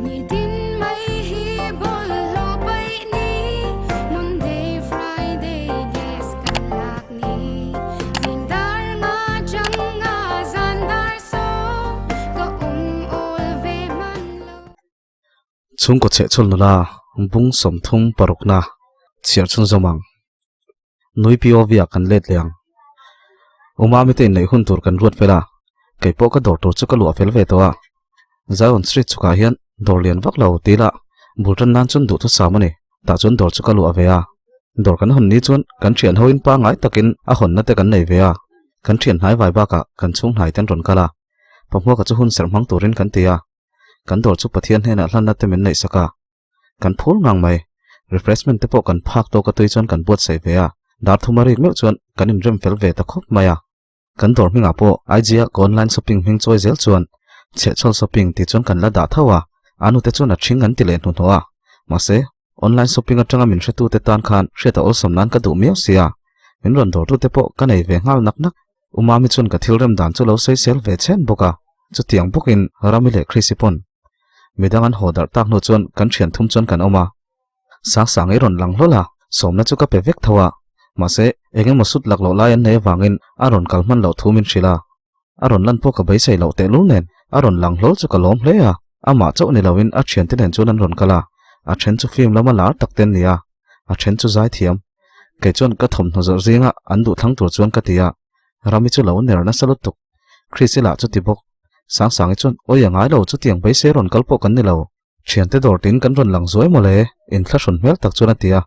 Nitin mai hi bawlhhlawh paih ni, Monday, Friday gas kan lak ni. Zing dar nga chang nga zan dar sawm, ka awm awl ve hman lo. Chhungkaw chhehchhawl nula bung 36 na chhiar chhunzawm ang. Nui POV ah kan let leh ang. Umami te inneih hun tur kan ruat fel a, kei pawh ka dawr tur chu ka luah fel ve tawh a. Zion Street chhukah hian dawr lian vak lo ti ila bul tan nan chuan duhthusam a ni. Tah chuan dawr chu ka luah ve a. Dawr kan hawn ni chuan kan thian hoin pangngai takin a hawnna te kan nei ve a. Kan thian hnai vai bakah kan chhung hnai te an rawn kal a. Pahmuaka chu hun serh hmang turin kan ti a. Kan dawr chu Pathian hnenah hlanna te min neihsak a. Kan phur ngang mai. Refreshment te pawh kan phak tawk a tui chuan kan buatsaih ve a, dar thum a rik meuh chuan kan inrem fel ve ta khawp mai a. Kan dawr hmingah pawh IG a ka online shopping hming chawi zel chuan chhehchhawl shopping tih chuan kan la dah tho a, a nute chuan a ṭhing an ti leh hnuhnawh a. Mahse, online shopping aṭanga min hretute tan khan hriat a awlsam nan ka duh miau sia, min rawn dawrtute pawh ka nei ve nghal nak nak. Umami chuan ka thil rem dan chu lo sawisel ve chhen bawk a, chutiang bawkin Rami leh Chrissy pawn midang an haw darh tak hnu chuan kan thian thum chuan kan awm a. Sangsang i rawn lang hlawl a, sawmna chu ka pe vek tho a, mahse eng emaw sut lak loh lai an nei avangin a rawn kal hman loh thu min hrilh a. A rawn lan pawh ka beisei loh tehlul nen a rawn lang hlawl chu ka lawm hle a, amah chauh ni loin a thiante nen chuan an rawn kal a, a then chu film lama lar tak te an ni a, a then chu zaithiam. Kei chuan ka thawmhnaw zawrh zinga an duh thlang tur chuan ka ti a, Rami chu lo ner nasa lutuk. Chrissy lah chu ti bawk. Sangsangi chuan, Awi a ngai lo, chutiang beisei rawn kal pawh kan ni lo. Thiante dawr tin kan rawn lang zuai mawle, inthlahrun hmel tak chuan a ti a.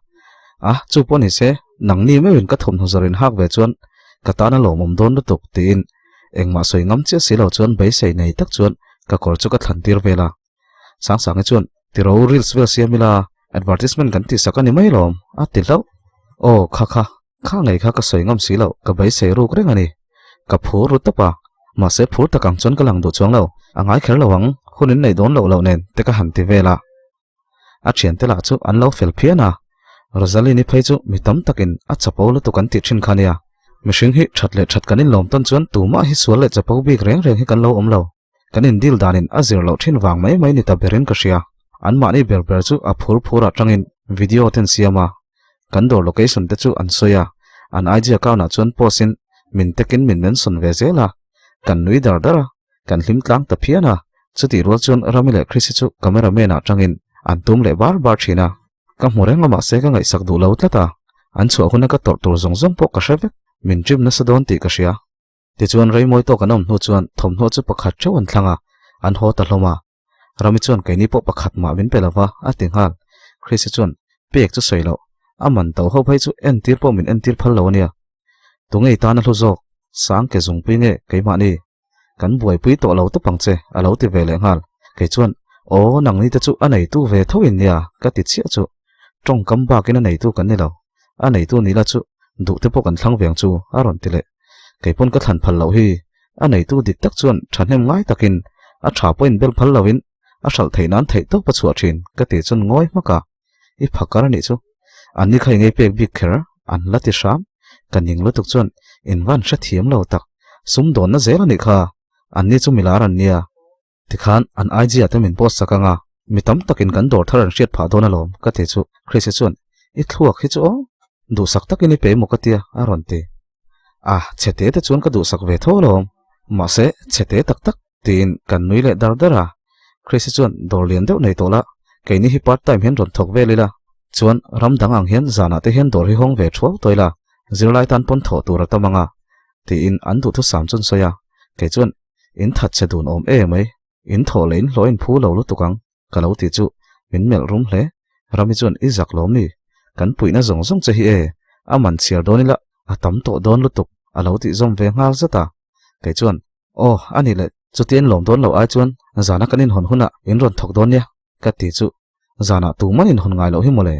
A, chu pawh ni se, nangni meuhin ka thawmhnaw zawrh in hak ve chuan ka tan a lawmawm dawn lutuk, tiin engmah sawi ngam chiah si lo chuan beisei nei tak chuan ka kawr chu ka thlan tir vel a. Sangsangi chuan, Tiro reels vel siam ila, advertisement kan tih sak a ni mai lawm, a ti hlauh. Aw, kha kha, kha ngei kha ka sawi ngam si loh, ka beisei ruk reng a ni. Ka phur ru tawp a, mahse phur tak ang chuan ka lang duh chuang lo, a ngai kher lo ang, hun in neih dawn loh loh nen te ka han ti vel a. A thiante lah chu an lo fel phian a, Rosaline-i phei chu mi tam takin a chapo lutuk an tih thin kha nia. Mihring hi that leh that kan inlawm tawn chuan tumah hi sual leh chapo bik reng reng hi kan lo awm lo. Kan indil danin a zir loh thin vang mai mai ni ta berin ka hria. Anmahni ber ber chu a phur phur ah tangin video te an siam a. Kan dawr location te chu an sawi a, an IG account ah chuan post in min takin min mention ve zel a. Kan nui dar dar a, kan hlim tlang ta phian a. Chutih rual chuan Rami leh Chrissy chu camera man ah tangin an tum leh bar bar thin a. Ka hmu reng a mahse ka ngaihsak duh lo tlat a. An chhuah huna ka tawrh tur zawng zawng pawh ka hre vek. Min trim nasa dawn tih ka hria. Tichuan Reimawi tawk an awm hnu chuan thawmhnaw chu pakhat theuh an thlang a, an haw ta hlawm a. Rami chuan keini pawh pakhat mah min pe lova, a ti nghal. Chrissy chuan pek chu sawi loh, a man to ho phei chu entir pawh min entir phal lo a nia. Tungei tan a hlu zawk, sang ke zungpui nge keimahni? Kan buaipui tawh lo tawp ang che, a lo ti ve leh nghal. Kei chuan, Aw, nangni te chu a neitu ve tho in nia, ka ti chiah chu. Tawngkam bakin a neitu kan ni lo. A neitu ni la chu duh te pawh kan thlang ve ang chu, a rawn ti leh. Kei pawn ka thlan phal loh hi a neitu dik tak chuan thahnem ngai takin a tha pawh inbel phal loin a hralh theih nan theih tawp a chhuah thin ka ti chuan ngawi hmak a, i phakar a nih chu. An ni kha i ngei pek bik kher an la ti hram. Ka ning lutuk chuan in van hrethiam lo tak sumdawnna zel a nih kha, an ni chu milar an nia. Tikhan an IG ah te min post sak anga mi tam takin kan dawr thar an hriat phah dawn alawm ka ti chu Chrissy chuan i thluak hi chu aw duhsak takin i pe emaw ka tia a rawn ti. A chhete te chuan ka duhsak ve tho alawm mahse chhete tak tak tiin kan nui leh dar dar a. Chrissy chuan dawr lian deuh nei tawh la keini hi part time hian rawn thawk vel ila chuan ram dang ang hian zanah te hian dawr hi hawng ve thuau tawh ila zirlai tan pawn thawh tur a tam anga tiin an duhthusam chu an sawi a kei chuan In that che dun awm e mai, in thawh leh in hlawh in phu lo lutuk ang, ka lo ti chu min melh rum hle. Rami chuan i zak lawm ni, kan puihna zawng zawng che hi e, a man chhiar dawn ila a tam tawh dawn lutuk, a lo tih zawm ve nghal zat a. Kei chuan, Aw, a nih leh, chuti in lawm dawn loh ai chuan zana kan inhawn hunah in rawn thawk dawn nia, ka ti chu zanah tuman inhawn ngai loh hi mawle,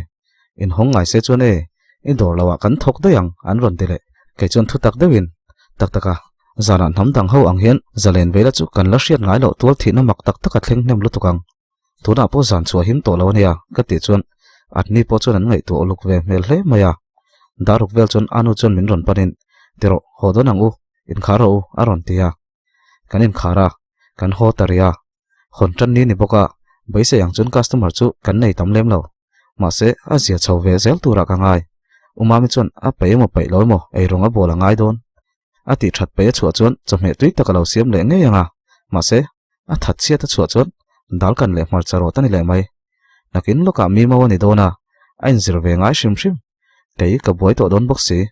inhawng ngai se chuan e, i dawr loah kan thawk daih ang an rawn ti leh. Kei chuan thu tak deuhin, tak taka, zanah hnam dang ho ang hian zalen veila chu kan la hriat ngai loh tual thihna mak tak taka thleng hnem lutuk ang. Tunah pawh zan chhuah him tawh lo ania ka tih chuan Atni pawh chuan an ngaihtuah uluk ve hmel hle mai a. Daruk vel chuan Anu chuan min rawn panin, Ti rawh, haw dawn ang u, inkhar rawh u a rawn ti a. Kan inkhar a, kan haw ta rih a. Hawn tan ni ni bawk a, Beisei ang chuan customer chu kan nei tam lem lo. Mahse, a zia chho ve zel turah ka ngai. U Mami chuan a peih emaw peih lo emaw eirawng a bawl a ngai dawn. A tih that peih a chhuah chuan chawhmeh tui tak a lo siam leh ngei ang a. Mahse, a that chhiat a chhuah chuan dal kan leh hmarcha rawt a ni leh mai. Nakin lawkah mi mau a ni dawn a, a inzir ve ngai hrim hrim. Kei ka buai tawh dawn bawk si.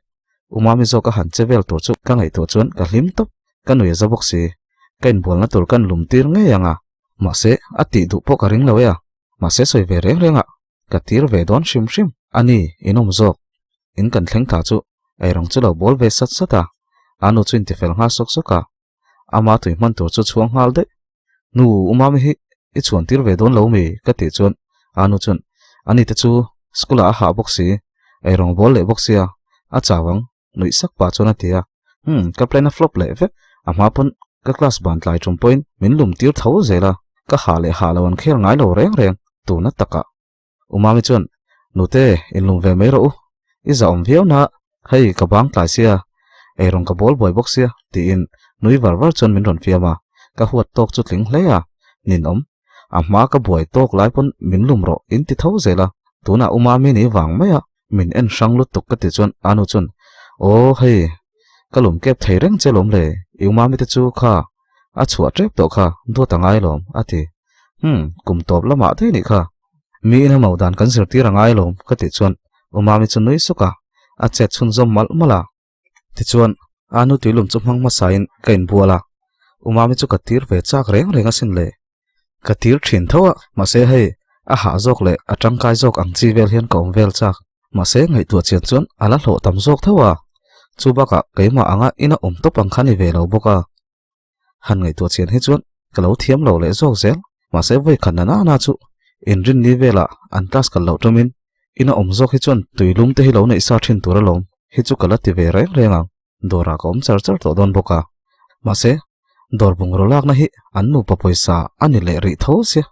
U Mami zawk a han che vel tur chu ka ngaihtuah chuan ka hlim tawp, ka nui a za bawk si. Ka inbualna tur kan lum tir ngei ang a. Mahse, a tih duh pawh ka ring lo e a. Mahse sawi ve reng reng a, ka tir ve dawn hrim hrim. A ni, in awm zawk. In kan thleng thla chu eirawng chu lo bawl ve sat sat a, a nu chu intifel nghal sawk sawk a. Ama tui hman tur chu chhuang nghal daih. Nu, u Mami hi i chhuan tir ve dawn lo mi? ka tih chuan a nu chuan, Ani te chu school ah a hah bawk si, eirawng bawl leh bawk sia, a chau ang, nuih sak pah chuan a ti a. Umm, ka plan a flop leh vek, a hma pawn ka class ban tlai tum pawhin min lum tir tho zel a, ka hah leh hah lo an khel ngai lo reng reng, tuna takah. U Mami chuan, Nute, inlum ve mai rawh u. I zahawm viau na, hei ka bang tlai sia, eirawng ka bawl buai bawk sia, tiin nui var var chuan min rawn fiam a, ka huat tawk chu tling hle a, ninawm. A hma ka buai tawk lai pawn min lum rawh in ti tho zel a, tunah U Mami ni vang mai a, min en hrang lutuk ka ti chuan a nu chuan, Aw hei, ka lum kep thei reng che lawm le, i U Mami te chu kha a chhuah tep tawh kha, duat a ngai lawm, a ti. Hum, kum tawp lamah daih nih kha. Mi ina mau dan kan zirtir a ngai lawm ka tih chuan U Mami chu nui suk a, a chet chhunzawm malh malh a. Tichuan, a nu tuilum chu hmang hmasain ka inbual a, U Mami chu ka tir ve chak reng reng asin le. Ka tir thin tho a, mahse hei, a hah zawk leh a tangkai zawk ang chi vel hian ka awm vel chak. Mahse, ngaihtuah chian chuan a la hlawh tam zawk tho a, chu bakah keimah anga ina awm tawp ang kha ni ve lo bawk a. Han ngaihtuah chian hi chuan ka lo thiam lo leh zawk zel. Mahse vawi khat na na chu inrinni velah an class kal loh tawmin ina awm zawk hi chuan tuilum te hi lo neih sa thin tur alawm hi chu ka la ti ve reng reng ang. Dawrah ka awm char char tawh dawn bawk a. Mahse dawr bungraw lakna hi an nupa pawisa a ni leh rih tho sia.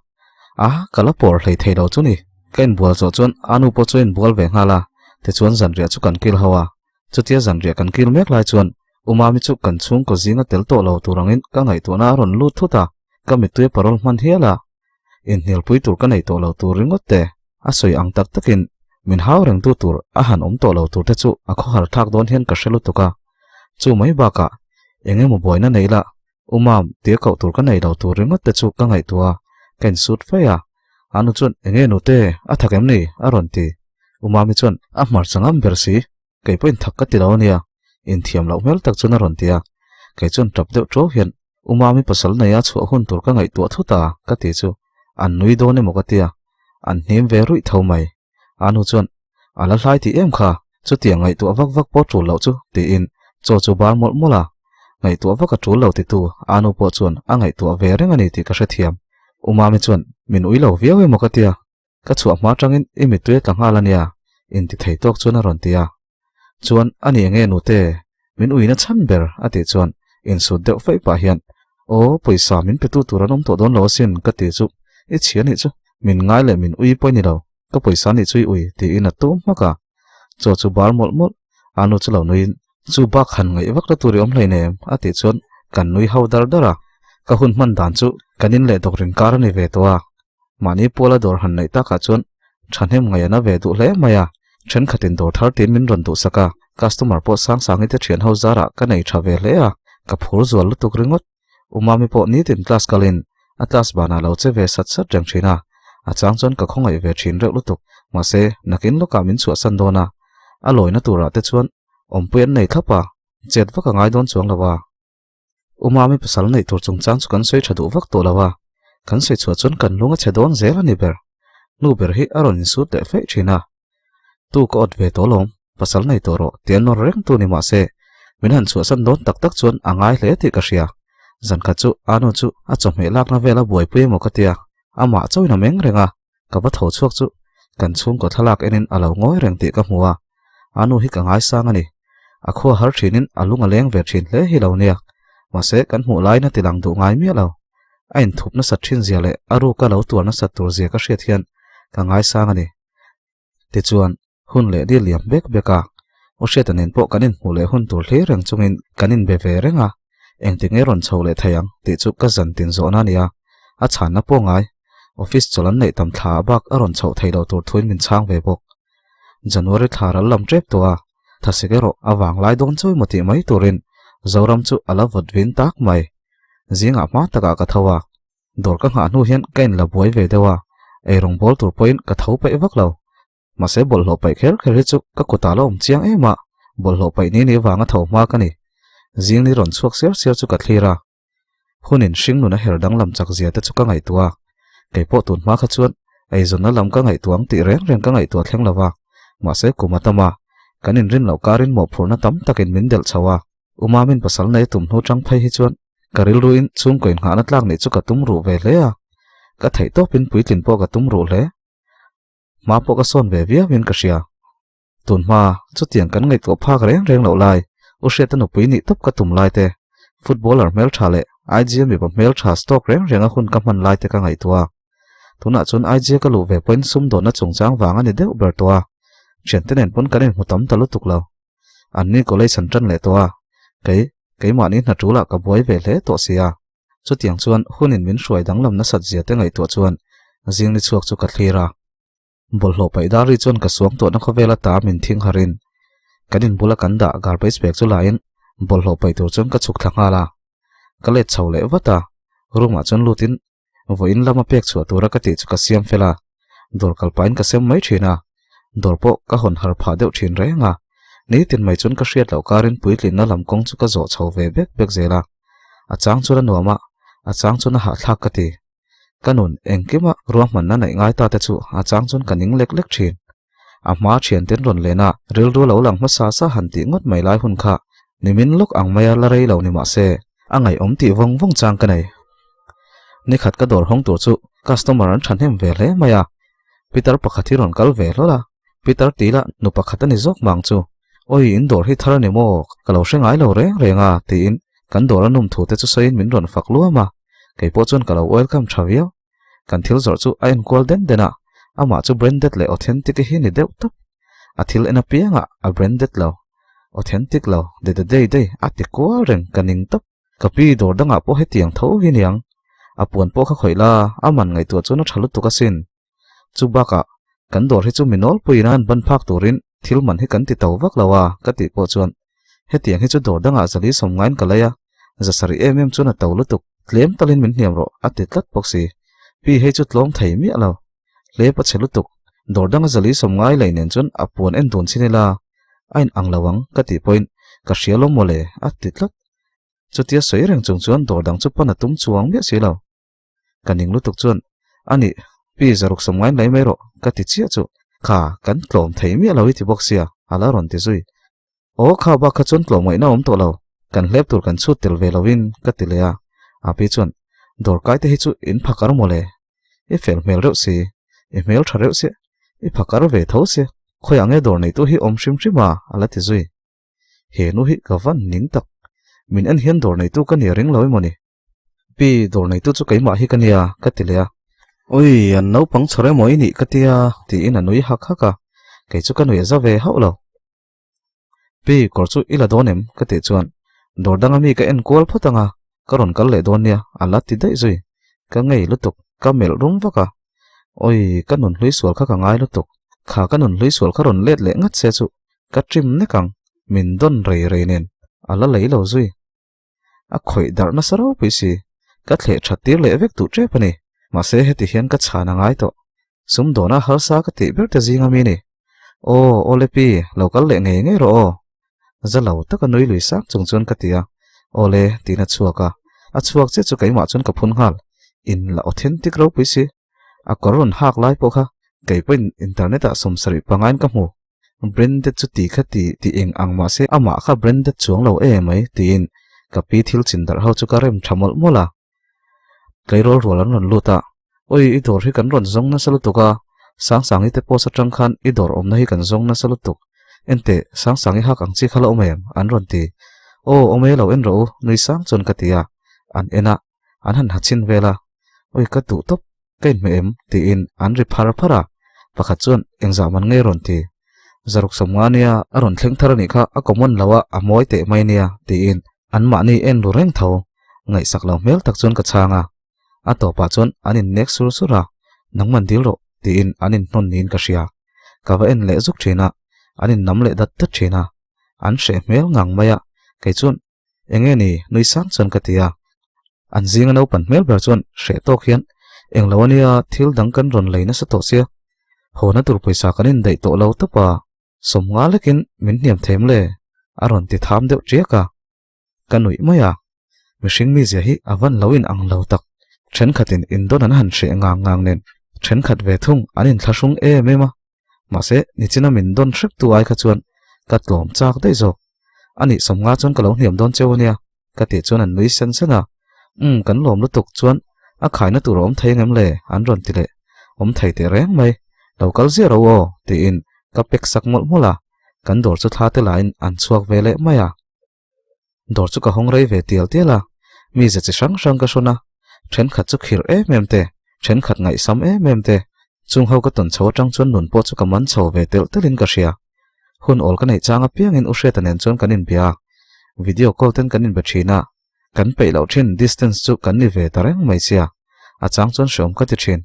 A ka la pawr hlei thei lo chu ni. Ka inbual zawh chuan a nu pawh chu a inbual ve nghal a, tichuan zanriah chu kan kil ho a. Chutia zanriah kan kil mek lai chuan U Mami chu kan chhungkaw zinga tel tawh lo tur angin ka ngaihtuahna a rawn lut thut a, ka mittui a parol hman hial a. Inhnialpui tur ka nei tawh lo tur ringawt te, a sawi ang tak takin min hau rengtu tur a han awm tawh lo tur te chu a khawhar thlak dawn hian ka hre lutuk a. Chu mai bakah eng emaw buaina nei la U Mam, tia koh tur ka nei lo tur ringawt te chu ka ngaihtuah a, ka insut fai a. A nu chuan, Enge nute, a thak em ni? a rawn ti. U Mami chuan, A hmarcha ngam ber si, kei pawhin thak ka ti lo ania, inthiam loh hmel tak chuan a rawn ti a. Kei chuan tap deuh ṭuau hian, U Mami pasal neia chhuah hun tur ka ngaihtuah thut a, ka ti chu an nui dawn emaw ka ti a, an hnim ve ruih tho mai. A nu chuan, A la hlai tih em kha, chutiang ngaihtuah vak vak pawh ṭul loh chu, tiin chaw chu bar mawlh mawlh a. Ngaihtuah vak a ṭul lo titu a nu pawh chuan a ngaihtuah ve reng a ni tih ka hrethiam. U Mami chuan, Min ui lo viau emaw ka tia, ka chhuah hma aṭangin i mittui a tla nghal a nia, inti thei tawk chuan a rawn ti a. Chuan, A ni enge nute, min uina chhan ber, a tih chuan insut deuh feih pah hian, Aw, pawisa min petu tur an awm tawh dawn lo asin, ka ti chu, I chhia nih chu, min ngai leh min ui pawh i ni lo, ka pawisa nih chu i ui, tiin a tum hmak a. Chaw chu bar mawlh mawlh, a nu chu lo nuiin, Chu bak han ngaih vak la tur i awm hleinem, a tih chuan kan nui ho dar dar a. Ka hun hman dan chu kan in leh dawkrin kar a ni ve tawh a. Mahni puala dawr han neih takah chuan thahnem ngaih an a ve duh hle mai a, thenkhatin dawr thar tiin min rawn duhsak a, customer pawh sang sangin te thian ho zarah ka nei tha ve hle a, ka phur zual lutuk ringawt. U Mami pawh nitin class kalin a class banah lo che ve sat sat reng thin a, a chang chuan ka khawngaih ve thin reuh lutuk, mahse nakin lawkah min chhuahsan dawn a, a lawina turah te chuan awmpui an nei thlap a, chet vak a ngai dawn chuang lo a. U Mami pasal neih tur chungchang chu kan sawi tha duh vak tawh lo a, kan sawi chhuah chuan kan lung a chhe dawn zel a ni ber. Nu ber hi a rawn insut leh feih thin a. Tu ka awt ve tawh lawm, pasal nei tawh rawh tia nawr reng tu ni mah se, min han chhuahsan dawn tak tak chuan a ngai hle tih ka hria. Zankhat chu a nu chu a chawhmeh lakna vela buaipui emaw ka tia, amah chauhin a meng reng a, ka va tho chhuak chu kan chhungkaw thlalak enin a lo ngawi reng tih ka hmu a, a nu hi ka ngaisang a ni. A khua har thinin a lung a leng ve thin hle hi lo nia, mahse kan hmuh laiin a tilang duh ngai miah lo. A inthup nasat thin zia leh a ruka lo tuar nasat tur zia ka hriat hian ka ngaisang a ni. Tichuan, hun leh dil liam bek bek a, U Hriata nen pawh kan inhmuh leh hun tur hlir reng chungin kan inbe ve reng a, engtik nge rawn chho leh thei ang tih chu ka zan tin zawhna a ni a, a chhanna pawh ngai. Office chawlh an neih tam thla ah bak a rawn chhoh theih loh tur thuin min chhang ve bawk. January thla ral lam tep tawh a, thasik erawh a vang lai dawn chawi maw tih mai turin Zoram chu a la vawt vin tak mai. Zingah hma takah ka tho a, dawr ka nghah hnu hian ka inla buai ve deuh a, eirawng bawl tur pawhin ka tho peih vak lo. Mahse bawlhhlawh paih kher kher hi chu ka kutah la awm chiang em a, bawlhhlawh paih ni ni vanga tho hma ka ni. Zing ni rawn chhuak siar siar chu ka thlir a. Hunin hring nun a her danglam chak zia te chu ka ngaihtuah a, kei pawh tun hma kha chuan eizawnna lam ka ngaihtuah ang tih reng reng ka ngaihtuah thleng lo va, mahse kum a tam a, kan inrin loh karin mawhphurhna tam takin min delh chho a. Umamin pasal nei tum hnu chang phei hi chuan ka rilruin chhungkaw inngahna tlak nih chu ka tum ruh ve hle a, ka theih tawpin puitlin pawh ka tum ruh hle. Hma pawh ka sawn ve viau in ka hria. Tun hma, chutiang kan ngaihtuah phak reng reng loh lai, U Hriata nupui nih tawp ka tum lai te, footballer hmeltha leh IG-a mipa hmeltha stock reng renga hun ka hman lai te ka ngaihtuah a. Tunah chuan IG-a ka luh ve pawhin sumdawnna chungchang vang a ni deuh ber tawh a, thiante nen pawn kan inhmu tam ta lutuk lo. Anni college an tan leh tawh a, kei, keimahni hna tulah ka buai ve hle tawh si a. Chutiang chuan hunin min hruai danglam nasat zia te ngaihtuah chuan zing ni chhuak chu ka thlir a. Bawlhhlawh paih dar ri chuan ka suang tuahna khawvel ata min thing harin kan in bula kan dah garbage bag chu lain bawlhhlawh paih tur chuan ka chhuk thla nghal a. Ka let chho leh vat a, room ah chuan lutin vawiin lama pek chhuah tura ka tih chu ka siam fel a, dawr kal pahin ka sem mai thin a, dawr pawh ka hawn har phah deuh thin reng a, nitin mai chuan ka hriat loh karin puitlinna lam kawng chu ka zawh chho ve bek bek zel a, a chang chuan a nuam a, a chang chuan a hahthlak ka ti. Ka nun engkima ruahmanna neih ngai ta te chu a chang chuan ka ning lek lek thin. A hma thianten rawn len a, rilru lo lang hmasa sa han tih ngawt mai lai hun kha nimin lawk ang maia la rei lo ni mah se, a ngaihawm tih vawng vawng chang ka nei. Nikhat ka dawr hawng tur chu customer an thahnem ve hle mai a, Peter pakhat hi rawn kal ve hlawl a, Peter tih lah nu pakhat a ni zawk mang chu, Awi in dawr hi thar a ni maw, ka lo hre ngai lo reng reng a tiin kan dawr a num thu te chu sawiin min rawn fak luam a, kei pawh chuan ka lo welcome tha viau. Kan thil zawrh chu a enkual den den a, amah chu branded leh authentic hi ni deuh tawp. A thil en apiangah a branded lo, authentic lo, de de dei dei a ti kual reng ka ning tawp. Ka pi dawr dangah pawh hetiang tho hi niang, a puan pawh kha khawih la, a man ngaihtuah chuan a tha lutuk asin. Chu bakah kan dawr hi chu mi nawlpuiin an ban phak turin thil man hi kan ti to vak lo a ka tih pawh chuan hetiang hi chu dawr dangah zali sawm ngaiin ka lei a, zasarih em em chuan a to lutuk, tlem talin min hniam rawh a ti tlat bawk si. Pi hei chu tlawm thei miah lo, hlep a chhe lutuk, dawr danga zali sawm ngai lei nen chuan a puan en dun chin ila a in ang lo ang ka tih pawhin ka hria lo mawle a ti tlat. Chutia sawi reng chung chuan dawr dang chu pan a tum chuang miah si lo. Ka ning lutuk chuan, A nih, pi zaruk sawm ngain lei mai rawh, ka ti chiah chu. Kha, kan tlawm thei miah lo i ti bawk sia, a la rawn ti zui. Aw, kha bak kha chuan tlawm ngaihna awm tawh lo, kan hlep tur kan chhut tel ve lovin, ka ti leh a. A pi chuan, Dawrkai te hi chu in phakar maw le? I fel hmel reuh si, i hmel tha reuh sia, i phakar ve tho sia, khawiah nge dawr neitu hi awm hrim hrim a, a la ti zui. He nu hi ka van ning tak, min en hian dawr neitu ka nia ring lo emaw ni? Pi, dawr neitu chu keimah hi ka nia, ka ti leh a. Ui, an naupang chhawr emaw i nih ka tia, tiin a nui hak hak a. Kei chu ka nui a za ve hauh lo. Pi, kawr chu i la dawn em? ka tih chuan, Dawr danga mi ka en kual phawt ang a, ka rawn kal leh dawn nia, a la ti daih zui. Ka ngei lutuk, ka melh rum vak a. Ui, ka nun hlui sual kha ka ngai lutuk. Kha ka nun hlui sual kha rawn let leh ngat se chu ka trim nek ang, min dawn rei rei nen a la lei lo zui. A khawih darh nasa ropui si, ka thleh that tir leh vek duh tep a ni. Mahse heti hian ka chhan a ngai tawh. Sumdawna harsa ka tih ber te zing ami ni. Aw, awle pi, lo kal leh ngei ngei rawh aw. Za lo taka nui lui sang chung chuan ka ti a, awle tiin a chhuak a. A chhuak chiah chu keimah chuan ka phun nghal. In la authentic ropui si. A kawr rawn hak lai pawh kha kei pawhin internet ah 75 in ka hmu. Branded chu ti kha ti ti eng ang mahse amah kha branded chuang lo e mai tiin ka pi thil chin darh ho chu ka rem tha mawlh mawlh a. Tleirawl rual an rawn lut a, Oi i dawr hi kan rawn zawng nasa lutuk a, Sangsangi te post atang khan i dawr awmna hi kan zawng nasa lutuk. Enteh, Sangsangi hak ang chi kha la awm em? an rawn ti. Aw awm e lo en rawh u, nui sang chuan ka ti a, an en a, an han ha chhin vel a, Oi ka duh tawp, ka inhmeh em? tiin an ri phar phar a, pakhat chuan engzah man nge rawn ti? Zaruk sawmnga nia a rawn thleng thar a nih kha a common lo a, a mawi teh mai nia tiin anmahni en ru reng tho, ngaihsak lo hmel tak chuan ka chhang a, a tawpah chuan an innek sur sur a. Nangman dil rawh, tiin an inhnawn niin ka hria. Ka va en leh zuk thin a, an innam leh dat dat thin a. An hreh hmel ngang mai a, kei chuan Eng nge ni? nui sang chuan ka ti a. An zinga naupan hmel ber chuan hreh tawk hian eng lo ania thil dang kan rawn lei nasa tawh sia. Hawna tur pawisa kan indaih tawh lo tawp a, sawmnga lekin min hniam them le, a rawn ti tham deuh ṭiak a. Ka nuih mai a, mihring mizia hi a van lo in ang lo tak. Ṭhenkhatin indawn an han hreh ngang ngang nen ṭhenkhat ve thung an inthlahrung em em a. Mahse, nichina min dawn hrep tu ai kha chuan ka tlawm chak daih zawk. A nih sawmnga chuan ka lo hniam dawn cheu ania, ka tih chuan an nui sen sen a. Umm, kan lawm lutuk chuan a khaina tur a awm thei angem le? an rawn ti leh. Awm thei teh reng mai, lo kal ziah ro aw, tiin ka pack sak mawlh mawlh a. Kan dawr chu thla te lain an chhuak ve leh mai a. Dawr chu ka hawng rei ve tial tial a, mi ze chi hrang hrang ka hrawn a, thenkhat chu khirh em em te, thenkhat ngaihsam em em te, chung ho ka tawn chho atang chuan nun pawh chu ka man chho ve telh telh in ka hria. Hun awl ka neih chang apiangin U Hriata nen chuan kan inbia a, video call ten kan inbe thin a, kan peih loh thin distance chu kan ni ve ta reng mai sia, a chang chuan hreawm ka ti thin,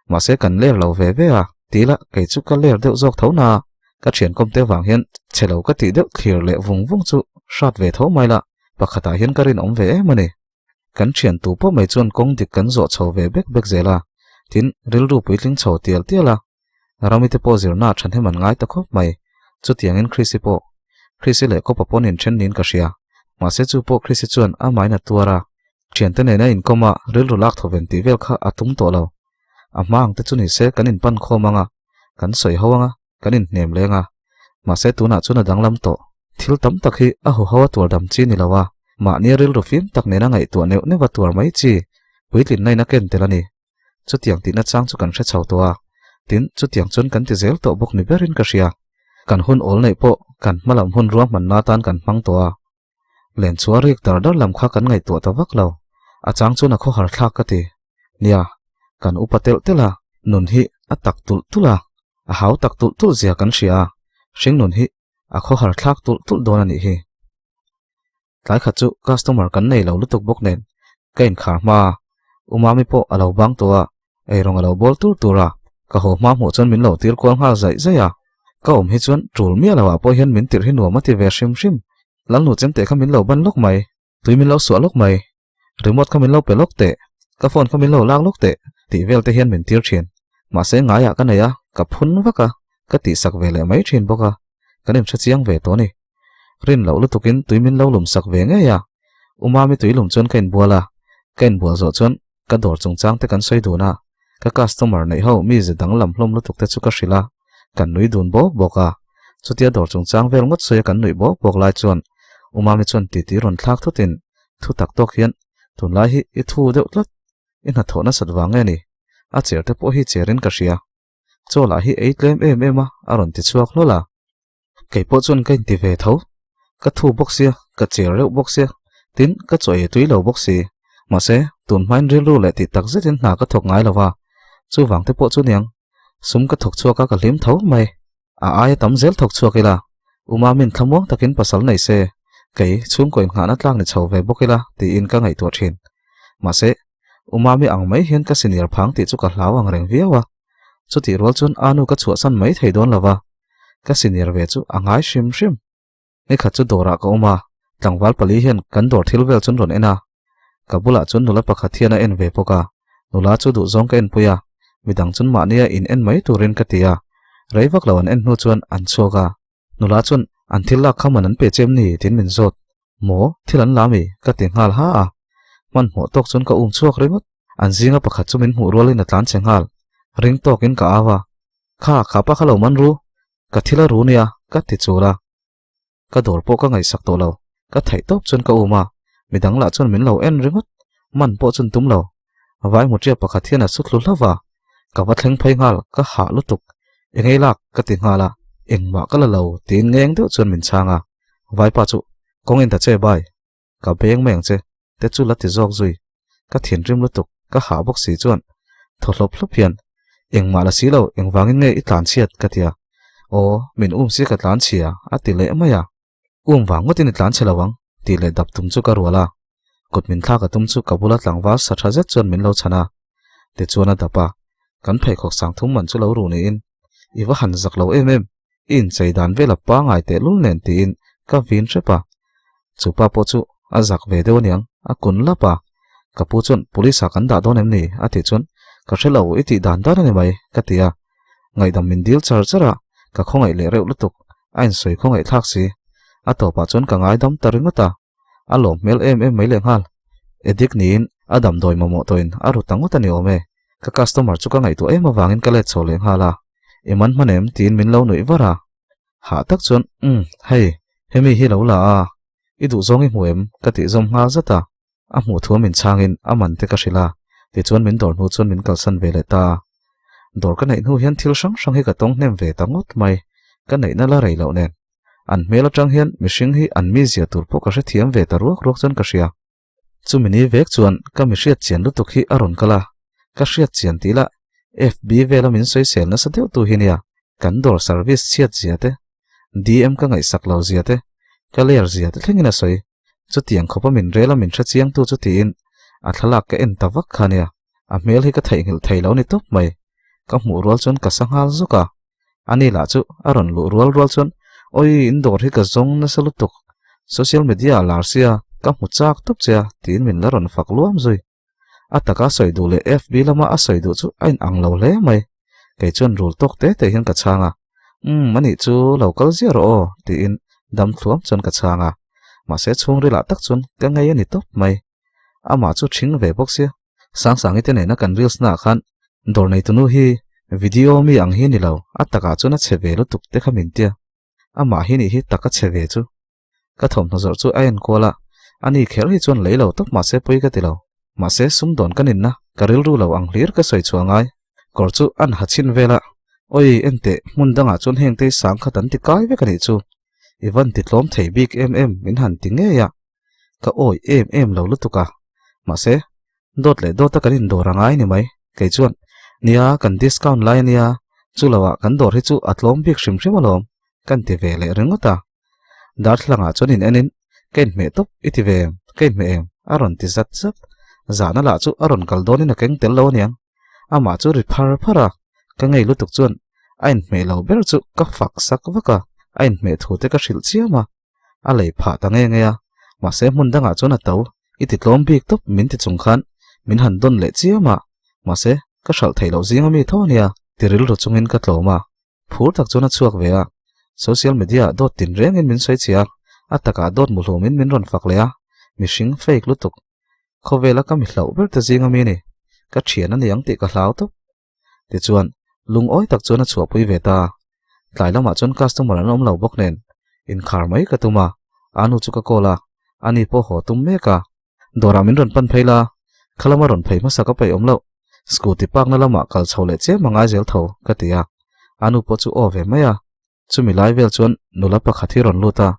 mahse kan ler lo ve ve a, ti ila kei chu ka ler deuh zawk tho na a. Ka thian kawmte vang hian chhe lo ka tih deuh thlir leh vung vung chu hrat ve tho mai la, pakhatah hian ka rinawm ve em a ni. Kan thian tu pawh mai chuan kawng dik kan zawh chho ve bek bek zel a, tin rilru puitling chho tial tial a. Ramite pawh zirna a thahnem an ngai ta khawp mai, chutiangin Chrissy pawh. Chrissy leh Kawpa pawn inthen niin ka hria, mahse chu pawh Chrissy chuan a main a tuar a, thiante nena inkawm a rilru lak thawven tih vel kha a tum tawh lo. A hma ang te chu ni se kan inpan khawm ang a, kan sawi ho ang a, kan inhnem leng a. Mahse tunah chuan a danglam tawh. Thil tam tak hi a huho a tuar dam chi ni lo a, mahni rilru fim tak nena ngaihtuah neuh neuh a tuar mai chi puitlinna in a ken tel a ni. Chutiang tihna chang chu kan hre chho tawh a, tin chutiang chuan kan ti zel tawh bawk ni berin ka hria. Kan hun awl neih pawh kan hmalam hun ruahmanna atan kan hmang tawh a. Len chu a rik dar dar lam kha kan ngaihtuah ta vak lo. A chang chuan a khawhar thlak ka ti. Nia, kan upa telh telh a, nun hi a tak tulh tulh a, a hau tak tulh tulh zia kan hria a, hring nun hi a khawhar thlak tulh tulh dawn a nih hi. Tlai khat chu customer kan nei lo lutuk bawk nen ka inkhar hma a, U Mami pawh a lo bang tawh a, Eirawng a lo bawl tur tur a, ka haw hma hmuh chuan min lo tir kual nghal zaih zaih a. Ka awm hi chuan tul miah lo ah pawh hian min tirh hi nuam a ti ve hrim hrim. Lalnu chemte kha min lo ban lawk mai, tui min lo suah lawk mai, remote kha min lo pe lawk teh, ka phone kha min lo lak lawk teh tih vel te hian min tir thin. Mahse ngaiah ka nei a, ka phun vak a, ka tihsak ve leh mai thin bawk a, kan inhre chiang ve tawh a ni. Rin loh lutukin tui min lo lum sak ve ngei a, U Mami tui lum chuan ka inbual a, ka inbual zawh chuan Ka dawr chungchang te kan sawi dun a, ka customer neih ho mi ze danglam hlawm lutuk te chu ka hrilh a, kan nui dun bawk bawk a. Chutia dawr chungchang vel ngawt sawi a kan nuih bawk bawk lai chuan U Mami chuan titi rawn thlak thutin thu tak tawk hian tunlai hi i thu deuh tlat, i hnathawh nasat vang nge ni? A cher te pawh hi cherin ka hria. Chaw lah hi ei tlem em em a, a rawn ti chhuak hlawl a. Kei pawh chuan ka inti ve tho. Ka thu bawk sia, ka cher reuh bawk sia, tin ka chaw ei tui lo bawk si. Mahse, tun hmain rilru leh tih tak zetin hna ka thawk ngai lo va, chuvang te pawh chu niang. Sum ka thawk chhuak a ka hlim tho mai. A aia tam zel thawk chhuak ila, U Mamin thlamuang takin pasal nei se, kei chhungkaw inngahna tlak ni chho ve bawk ila tiin ka ngaihtuah thin. Mahse, U Mami ang mai hian ka senior phang tih chu ka hlau ang reng viau a. Chutih rual chuan a nu ka chhuahsan mai thei dawn lo va, ka senior ve chu a ngai hrim hrim. Nikhat chu dawrah ka awm a, tlangval pali hian kan dawr thil vel chuan rawn en a. Ka bulah chuan nula pakhat hian a en ve bawk a, nula chu duhzawng ka enpui a, midang chuan mahnia in en mai turin ka ti a. Rei vak lo an en hnu chuan an chhuak a, nula chuan an thil lak kha man an pe chem ni tiin min zawt. Maw, thil an la mi? ka ti nghal ha a. Hmanhmawh tawk chuan ka um chhuak ringawt. An zinga pakhat chu min hmuh rualin a tlan che nghal. Ring tawkin ka au a. Kha, kha pa kha lo man ru. Ka thil a ru nia, ka ti chul a. Ka dawr pawh ka ngaihsak tawh lo. Ka theih tawp chuan ka um a. Midang lah chuan min lo en ringawt. Man pawh chuan tum lo. Vai hmuṭia pakhat hian a su thlu hlauh a. Ka va thleng phei nghal, ka hah lutuk. Engei lak, ka ti nghal a. Engmah ka la lo, tiin ngeng deuh chuan min chhang a. Vaipa chu, Kawngin ta che bai. Ka beng mai ang che, te chu la ti zawk zui. Ka thinrim lutuk, ka hah bawk si chuan thaw hlawp hlawp hian, Engmah la si lo, engvangin nge i tlan chhiat? ka ti a. Aw, min um si ka tlan chhia, a ti leh mai a. Um vang ngawtin i tlan chhe lo ang, tih leh dap tum chu ka rual a. Kut min thlak a tum chu ka bula tlangval sa tha zet chuan min lo chhan a. Tichuan a dap a. Kan pheikhawk sang thum man chu lo ru niin, I va han zak lo em em, i inchei dan vel a pangai tehlul nen tiin ka vin hrep a. Chu pa pawh chu a zak ve deuh aniang, a kun lap a. Ka pu chuan police ah kan dah dawn em ni? a tih chuan ka hre lo, i tih dan dan a ni mai, ka ti a. Ngaihdam min dil char char a, ka khawngaih leh reuh lutuk, a insawi khawngaih thlak si. A tawpah chuan ka ngaidam ta ringawt a, a lawm hmel em em mai lehnghal. Edik niin a damdawi mamawh tawhin a ru ta ngawt a ni awm e. Ka customer chu ka ngaihtuah em avangin ka let chho lehnghal a, I man hman em? tiin min lo nuih var a. Hah tak chuan, Umm, hei, hemi hi lo la a, i duhzawng i hmu em? ka tih zawm nghal zat a. A hmuh thu min chhangin a man te ka hrilh a, tichuan min dawr hnu chuan min kalsan ve leh ta a. Dawr ka neih hnu hian thil hrang hrang hi ka tawng hnem ve ta ngawt mai, ka neihna la rei loh nen. An hmel atang hian mihring hi an mizia tur pawh ka hrethiam ve ta ruak ruak chuan ka hria. Chumi ni vek chuan ka mi hriat chian lutuk hi a rawn kal a, ka hriat chian tih lah FB vela min sawisel nasa deuh tu hi nia, kan dawr service chhiat zia te, DM ka ngaihsak lo zia te, ka ler zia te thlengin a sawi. Chutiang khawpa min rel a min hre chiang tu chu tiin a thlalak ka en ta vak kha nia, a hmel hi ka theihnghilh thei lo ni tawp mai. Ka hmuh rual chuan ka sa nghal zawk a, ani lah chu a rawn luh rual rual chuan Awi in dawr hi ka zawng nasa lutuk, social media ah lar sia ka hmu chak tawp che a tiin min la rawn fak luam zui. A taka sawi duh leh FB lama a sawi duh chu a inang lo hle mai. Kei chuan rul tawk te te hian ka chhang a, Umm anih chu lo kal ziah rawh aw tiin dam thluam chuan ka chhang a, mahse chhungrilah tak chuan ka ngei a ni tawp mai. Amah chu ṭhing ve bawk sia. Sangsangi te nena kan reels naah khan dawr neitunu hi video mi ang hi ni lo, a takah chuan a chhe ve lutuk te kha min tia. Amah hi nih hi tak a chhe ve chu. Ka thawmhnaw zawrh chu a enkual a, ani kher hi chuan lei lo tawp mahse pawi ka ti lo. Mahse sumdawn ka ninna, ka rilru lo ang hlir ka sawi chhuah ngai. Kawr chu an ha chhin vel a, Awi enteh, hmun dangah chuan heng te sang khat an ti kai vek a nih chu. I van ti tlawm thei bik em em min han ti ngei a. Ka awi em em lo lutuk a. Mahse, dawt leh dawta kan indawr a ngai ni mai. Kei chuan, Nia, kan discount lai a nia, chu loah kan dawr hi chu a tlawm bik hrim hrim alawm, kan ti ve leh ringawt a. Darthlalangah chuan in enin, Ka inhmeh tawp i ti ve em? Ka inhmeh em? a rawn ti zat zat. Zahna lah chu a rawn kal dawnin a keng tel lo aniang. Amah chu ri phar phar a, ka ngei lutuk chuan a inhmeh lo ber chu ka fak sak vak a, a inhmeh thu te ka hrilh chiam a. A lei phah ta nge nge a, mahse hmun dangah chuan a to i ti tlawm bik tawp min ti chung khan min han dawn leh chiam a, mahse ka hralh theih loh zing ami tho ania ti rilru chungin ka tlawm a. Phur tak chuan a chhuak ve a, social media ah dawt tin rengin min sawi chhia a, a takah dawt muhlumin min rawn fak leh a, mihring fake lutuk. Khawvela ka mi hlauh ber te zing ami ni, ka thian a ni ang tih ka hlau tawp. Tichuan, lungawi tak chuan a chhuahpui ve ta. Tlai lamah chuan customer an awm lo bawk nen, inkhar mai ka tum a, anu chu ka call a, ani pawh haw tum mek a. Dawrah min rawn pan phei la, kha lama rawn phei hmasa ka peih awm loh, scooty park na lamah kal chho leh chiam a ngai zel tho, ka ti a. Anu pawh chu aw ve mai a. Chumi lai vel chuan nula pakhat hi rawn lut a,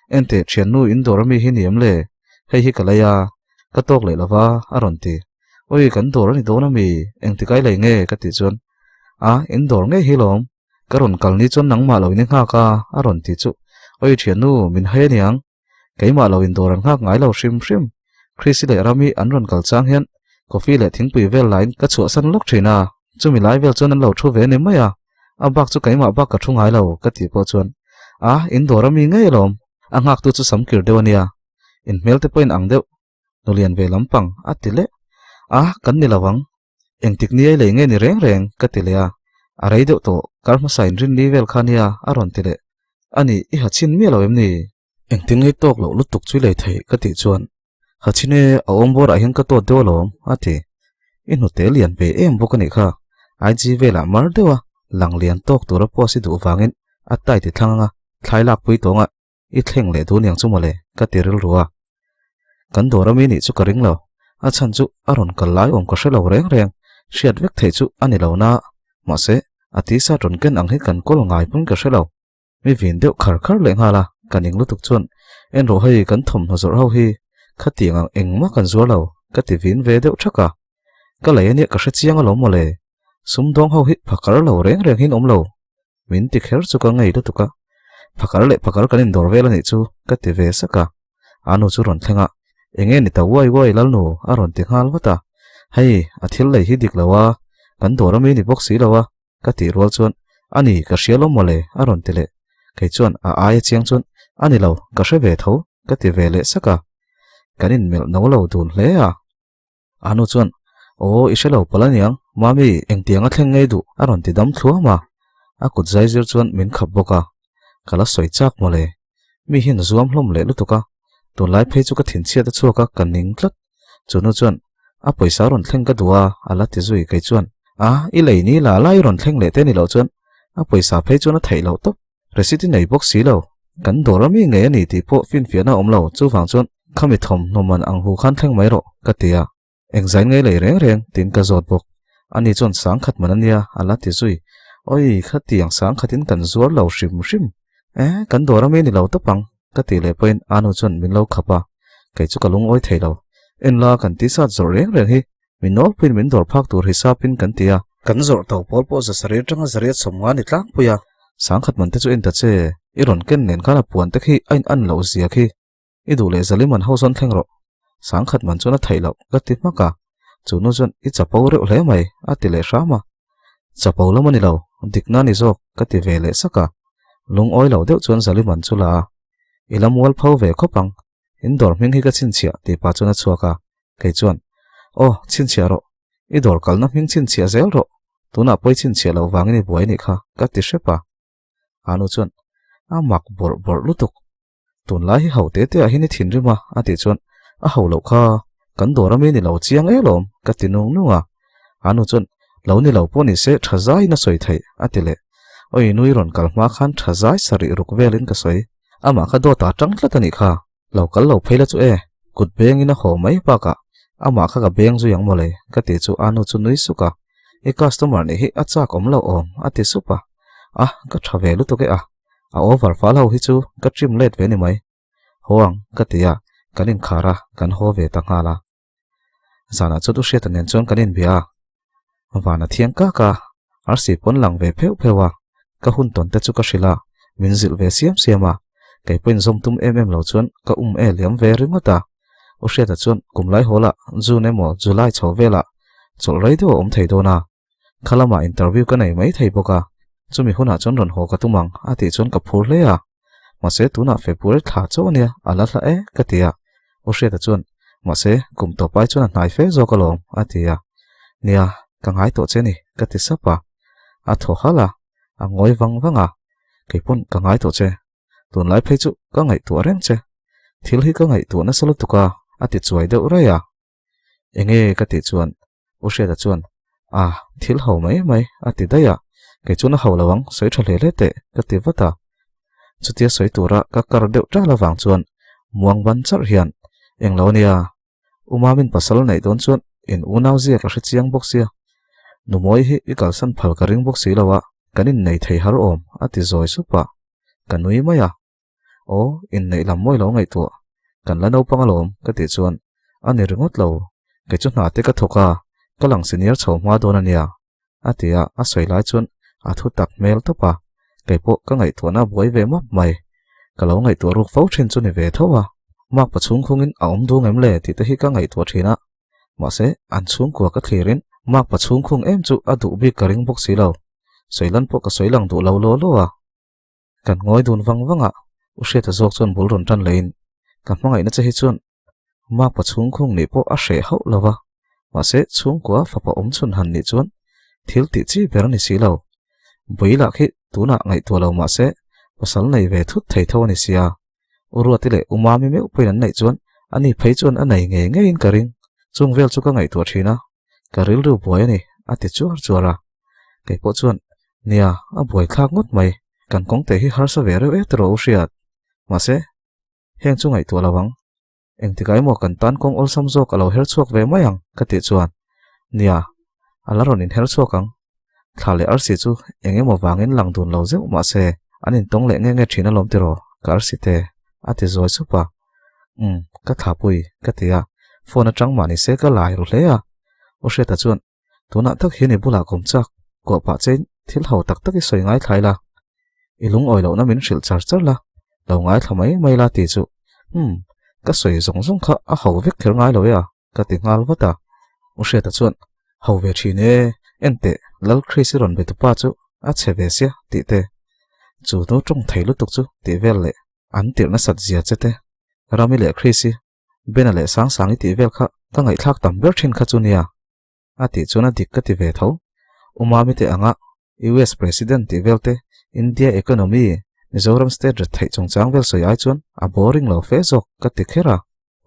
Enteh thiannu in dawr ami hi ni em le? Hei hi ka lei a, ka tawk leh lova, a rawn ti. Awi kan dawr a ni dawn ami? Engtikai lei nge? ka tih chuan, A, in dawr ngei hi lawm. Ka rawn kal ni chuan nangmah lo in i nghak a, a rawn ti chu. Awi thiannu, min hai aniang. Keimah lo in dawr an nghak ngai lo hrim hrim. Chrissy leh Rami an rawn kal chang hian coffee leh thingpui vel laiin ka chhuahsan lawk thin a, chumi lai vel chuan an lo thu ve ni mai a, a bak chu keimah bak ka thu ngai lo ka tih pawh chuan a in dawr ami ngei alawm, a nghaktu chu sam kir deuh a nia, in hmel te pawhin ang deuh nulian ve lampang a ti leh a, kan ni lo ang. Engtik ni ai lei nge ni reng reng? ka ti leh a, a rei deuh tawh, kar hmasa in rin ni vel kha nia a rawn ti leh. Ani, i ha chhin miah lo em ni? Engtin ngei tawk loh lutuk chu i lei theih? ka tih chuan, Ha chhin e, a awm bawrah hian ka tawt deuh alawm, a ti. I hnute lian ve em bawk a nih kha, IG velah mar deuh a, lang lian tawk tura post i duh vangin a tai ti thlang anga thlai lakpui tawngah I thleng leh dun yang chu mawle, ka ti rilru a. Kan dawr ami nih chu ka ring lo, a chhan chu a rawn kal lai awm ka hre lo reng reng, hriat vek theih chu a ni lo na, mahse a t-shirt rawn ken ang hi kan kawl ngai pawn ka hre lo. Mi vin deuh khar khar leh nghal a, ka ning lutuk chuan en rawh hei kan thawmhnaw zawrh ho hi khatiang ang engmah kan zuar lo, ka ti vin ve deuh thak a. Ka lei ania ka hre chiang alawm mawle, sumdawng ho hi phakar lo reng reng hian awm lo, Min ti kher chu ka ngei lutuk a, phakar leh phakar kan indawr vel a nih chu ka ti ve sak a. A nu chu rawn thleng a, Enge ni ta uai uai Lalnu a rawn ti nghal vat a. Hei, a thil lei hi dik lo a, Kan dawr ami ni bawk si lo a, ka tih rual chuan, A ni, ka hria lawm mawle, a rawn ti leh. Kei chuan a aia chiang chuan, A ni lo, ka hre ve tho, ka ti ve leh sak a. Kan inmelh no lo dun hle a. A nu chuan, Aw, i hre lo palh aniang, Mami, engtiang a thleng ngei duh, a rawn ti dam thluam a. A kut zai zir chuan min khap bawk a. Ka la sawi chak mawle. Mi hian zuam hlawm leh lutuk a, tunlai phei chu ka thinchhiat a chhuak a, ka ning tlat. Chu nu chuan, A pawisa rawn thleng ka duh a, a la ti zui kei chuan, A, i lei ni la la i rawn thleng leh te ni loh chuan, a pawisa phei chuan a theih loh tawp. Receipt i nei bawk si lo. Kan dawr a mi ngei a ni tih pawh finfiahna a awm lo, chuvang chuan khami thawmhnaw man ang hu khan thleng mai rawh, ka ti a. Engzain ngei lei reng reng tiin ka zawt bawk. Ani chuan sangkhat man a nia, a la ti zui. Awi, khatiang sangkhatin kan zuar lo hrim hrim. Eh, kan dawr a mi ni lo tawp ang, ka tih leh pawhin Anu chuan min lo khap a. Kei chu ka lungawi thei lo. En la, kan tisat zawrh reng reng hi min nawlpuiin min dawr phak tur hisapin kan ti a. Kan zawrh to pawl pawh za sarih atanga zariat sawmnga ni tlangpui a. Sangkhat man te chu en ta che, i rawn ken nen khan a puan te khi a in an loh zia khi. I duh leh zalim an ho zawn thleng rawh. Sangkhat man chuan a theih loh, ka ti hmak a. Chu nu chuan i chapo reuh hle mai, a ti leh hram a. Chapo lam a ni lo, dikna a ni zawk, ka ti ve leh sak a. Lungawi lo deuh chuan zalim an chu la a. I la mual pho ve khawp ang, in dawr hming hi ka chhinchhiah tih pah chuan a chhuak a. Kei chuan, Aw, chhinchhiah rawh. I dawr kalna hming chhinchhiah zel rawh. Tunah pawi chhinchhiah loh vangin i buai a nih kha, ka ti hrep a. Anu chuan, A mak bawrh bawrh lutuk. Tunlai hi ho te te ah hian i thinrim a, a tih chuan, A ho loh kha, kan dawr ami ni lo chiang e lawm, ka ti nung nung a. Anu chuan, Lo ni lo pawh ni se, tha zaiin a sawi theih, a ti leh. Awi nui rawn kal hma khan tha zai sarih ruk velin ka sawi. Amah kha dawt ah tang tlat a nih kha. Lo kal lo phei la chu e, kut bengin a haw mai bakah amah kha ka beng zui ang mawle, ka ti chu Anu chu nui suk a. I customer nih hi a chak awm lo awm, a ti sup a. A, ka tha ve lutuk e a. A over fal ho hi chu ka trim let ve ni mai. Haw ang, ka ti a, kan inkhar a, kan haw ve ta nghal a. Zanah chuan U Hriata nen chuan kan inbia a, van a thiang kak a, arsi pawn lang ve pheuh pheuh a, ka hun tawn te chu ka hrilh a, min zilh ve siam siam a, kei pawhin zawm tum em em lo chuan ka um e liam ve ringawt a. U Hriata chuan kum lai hawlah June emaw July chho velah chawlh rei deuh a awm thei dawn a, kha lamah interview ka nei mai thei bawk a, chumi hunah chuan rawn haw ka tum ang a tih chuan ka phur hle a, mahse tunah February thla chauh a nia, a la hla e ka ti a, U Hriata chuan mahse kum tawp ai chuan a hnai fe zawk alawm a ti a, nia ka ngai tawh che ni ka ti sap a, a thaw halh a, a ngawi vang vang a, kei pawn ka ngai tawh che, tunlai phei chu ka ngaihtuah reng che, thil hi ka ngaihtuah nasa lutuk a a ti chuai deuh raih a. Enge ka tih chuan U Hriata chuan A, thil ho mai mai a ti daih a, kei chuan a ho lo ang, sawi tha hle hle teh ka ti vat a. Chutia sawi tura ka kar deuh tal avang chuan muang ban charh hian Eng lo ania, U Mamin pasal neih dawn chuan in unau zia ka hre chiang bawk sia, Numawi hi i kalsan phal ka ring bawk si lo a, kan innei thei har awm a ti zawi sup a, ka nui mai a. Aw, inneih lam mawi lo ngaihtuah, kan la naupang alawm ka tih chuan a ni ringawt lo, kei chu hna te ka thawk a, ka lang senior chho hma dawn a nia a ti a, a sawi lai chuan a thu tak hmel tawp a, kei pawh ka ngaihtuahna a buai ve map mai, ka lo ngaihtuah ruk fo thin chu ni ve tho a, mark pachhung khungin a awm dung em le tih te hi ka ngaihtuah thin a, mahse an chhungkua ka thlirin mark pachhung khung em chu a duh bik ka ring bawk si lo, sawi lan pawh ka sawi lang duh lo law law a. Kan ngawi dun vang vang a, U Hriata zawk chuan bul rawn tan lehin, Ka hmangaihna che hi chuan Makpa chhungkhung nih pawh a hreh hauh lo va, mahse chhungkua fapa awm chhun han nih chuan thil tih chi ber a ni si lo. Bui lah khi tunah ngaihtuah lo mahse pasal nei ve thut thei tho a ni sia. U Ruati leh U Mami meuh pawhin an neih chuan ani phei chuan a nei ngei ngeiin ka ring. Chung vel chu ka ngaihtuah thin a, ka rilru buai a ni a ti chuar chuar a. Kei pawh chuan, Nia, a buai thlak ngawt mai, kan kawng te hi harsa ve reuh e tiraw u hriat. Mahse, heng chu ngaihtuah lo ang. Engtikah emaw kan tan kawng awlsam zawk a lo her chhuak ve mai ang ka tih chuan, Nia, a la rawn inher chhuak ang. Thla leh arsi chu eng emaw vangin lang dun lo zeuh mahse, an intawng leh nge nge thin alawm tiraw ka arsi te, a ti zawi sup a. Umm, ka thlapui, ka ti a, phone atang mah nise ka lai ru hle a. U Hriata chuan, Tunah tak hian i bulah kawm chak, kuah pah chein thil ho tak tak i sawi ngaithlai la. I lungawi lohna min hrilh char char la, lo ngaithla mai mai la tih chu, Umm, ka sawi zawng zawng kha a ho vek kher ngai lo e a, ka ti nghal vat a. U Hriata chuan, Ho ve thin e, Enteh, Lal Chris i rawn be tupa chu a chhe ve sia tih te, chu nu tawng thei lutuk chu tih vel leh an tirh nasat zia che te, Rami leh Chris i Bena leh Sangsangi tih vel kha ka ngaihthlak tam ber thin kha chu nia. A tih chuan a dik ka ti ve tho. Umami te anga US President tih vel te, India economy, Mizoram state ret theih chungchang vel sawi ai chuan a boring lo fe zawk ka ti kher a.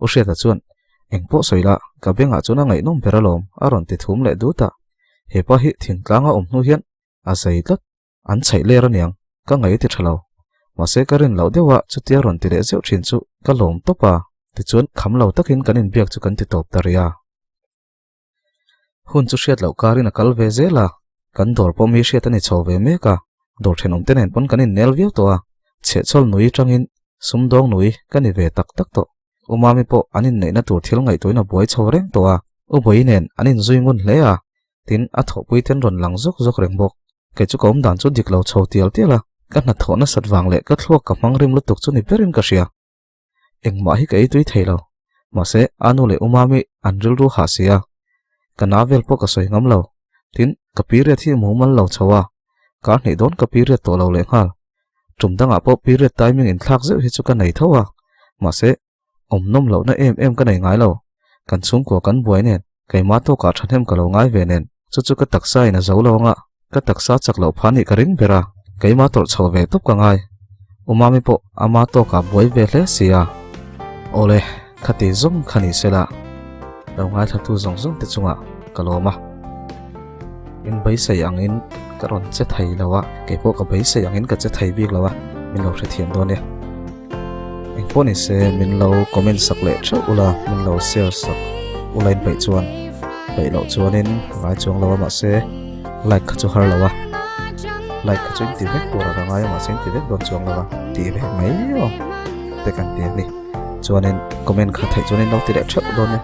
U Hriata chuan, Eng pawh sawi la, ka bengah chuan a ngaihnawm ber alawm, a rawn ti thum leh dut a. Hepa hi thingtlanga awm hnu hian a zei tlat. An chhaih ler aniang, ka ngaih ti tha lo. Mahse ka rin loh deuh a chutia rawn ti leh zeuh thin chu ka lawm tawp a, tichuan kham lo takin kan inbiak chu kan ti tawp ta rih a. Hun chu hriat loh karin a kal ve zel a, kan dawr pawh mi hriat a ni chho ve mek a, dawr thenawm te nen pawn kan innel viau tawh a, chhehchhawl nui tangin sumdawng nui ka ni ve tak tak tawh. U Mami pawh an inneihna tur thil ngaihtuahin a buai chho reng tawh a, U Bawi nen an inzui ngun hle a, tin a thawhpui ten rawn lang zawk zawk reng bawk. Kei chu ka awm dan chu dik lo chho tial tial a, ka hnathawh nasat vang leh ka thluak ka hmang rim lutuk chu ni berin ka hria. Engmah hi ka ei tui thei lo. Mahse, a nu leh U Mami an rilru hah si a, ka na vel pawh ka sawi ngam lo. Tin, ka period hi mumal lo chho a, kar hnih dawn ka period tawh lo lehnghal. Tum dangah pawh period timing inthlak zeuh hi chu ka nei tho a, mahse, awm nawm lohna em em ka nei ngai lo. Kan chhungkua kan buai nen, keimah tawkah thahnem ka lo ngai ve nen, chu chu ka taksa in a zo lo anga, ka taksa chak loh pha nih ka ring ber a, keimah tawrh chho ve tawp ka ngai. U Mami pawh ama tawkah buai ve hle si a. Awle, khati zawng kha ni sela, lo ngaithlatu zawng zawng te chungah ka lawm a. In beisei angin ka rawn che thei lo a, kei pawh ka beisei angin ka che thei bik lo a, min lo hrethiam dawn e. Eng pawh ni se min lo comment sak leh theuh ula, min lo share sak ula in peih chuan peih loh chuanin ngai chuang lo a mahse like kha chu har lo a, like kha chu in ti vek tur a ka ngai a mahse in ti vek dawn chuang lo a, tih ve mai aw te kan ti a ni. Chuanin comment kha theih chuanin lo ti leh theuh dawn e.